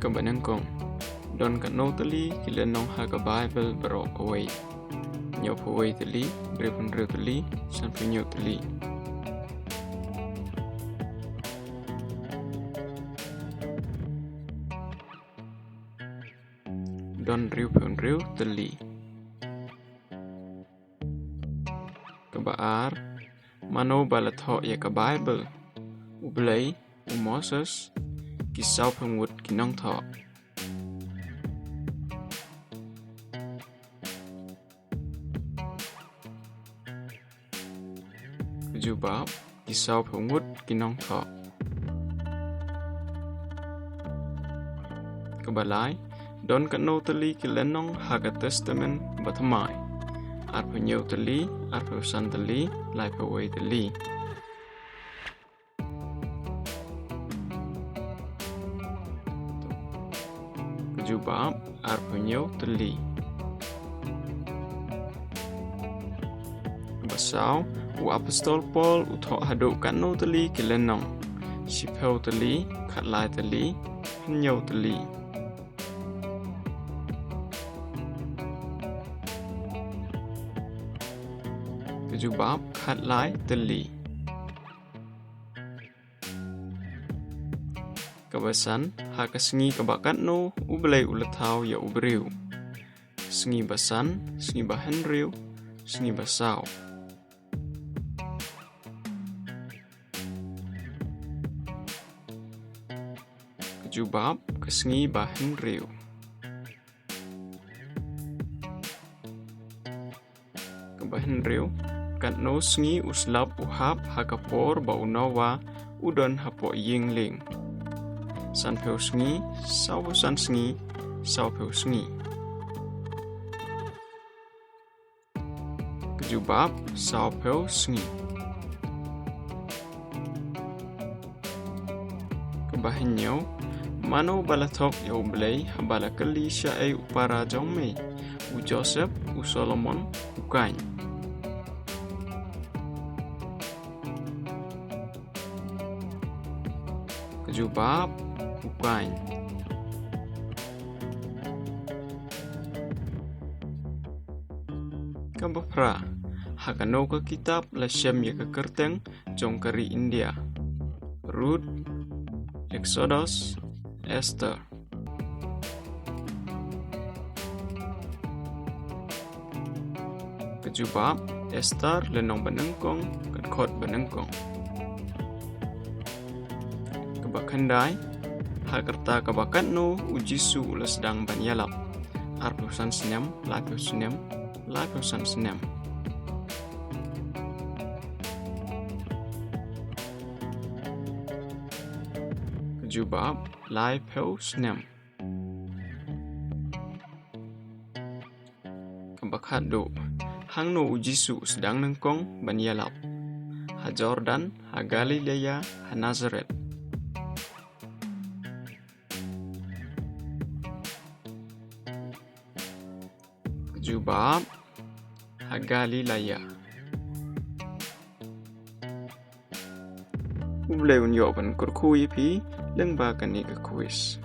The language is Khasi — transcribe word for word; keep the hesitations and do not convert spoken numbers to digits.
Kaba nyngkong, don katno tylli ki lynnong ha ka Baibl baroh kawei? Hynñiewphew wei tylli, hynriewphew hynriew tylli, sanphew hynñiew tylli. Don hynriewphew hynriew tylli. Kaba ar, mano ba la thoh ïa ka Baibl? U Blei, u Moses, ki sawphew ngut ki nongthoh? Ka jubab, ki sawphew ngut ki nongthoh. Kaba lai, don katno tylli ki lynnong ha ka Testament Bathymmai? Arphew hynñiew tylli, arphew san tylli, laiphew wei tylli. Ka jubab, arphew hynñiew tylli. Kaba saw, u Apostol Paul u thoh haduh katno tylli ki lynnong? Shiphew tylli, khatlai tylli, hynñiew tylli. Ka jubab, khatlai tylli. Kaba san, ha ka sngi kaba katno U Blei u la thaw ïa u briew? Sngi ba san, sngi ba hynriew, sngi ba saw? Ka jubab, ka sngi ba hynriew. Kaba hynriew, katno sngi u slap u hap ha ka por ba u Noah u don hapoh ïing lieng? Sanphew sngi, sawphew san sngi, sawphew sngi? Ka jubab, sawphew sngi. Kaba hynñiew, mano ba la thok ïa U Blei haba la kylli shaei u para jong me? U Joseph, u Solomon, u Kain? Ka jubab, u Kain. Kaba phra, ha kano ka kitab la shem ïa ka kyrteng jong ka ri India? Ruth, Exodus, Esther? Ka jubab, Esther lynnong ba nyngkong, ka dkhot ba nyngkong. Kaba khyndai, ha ka rta kaba katno U Jisu u la sdang ban ïalap? Arphew san snem, laiphew snem, laiphew san snem? Ka jubab, laiphew snem. Kaba khatduh, hangno U Jisu u sdang nyngkong ban ïalap? Ha Jordan, ha Galilea, ha Nazareth? Ka jubab, ha Galilea. U Blei un ïoh ban kyrkhu ïa phi lyngba kane ka quiz.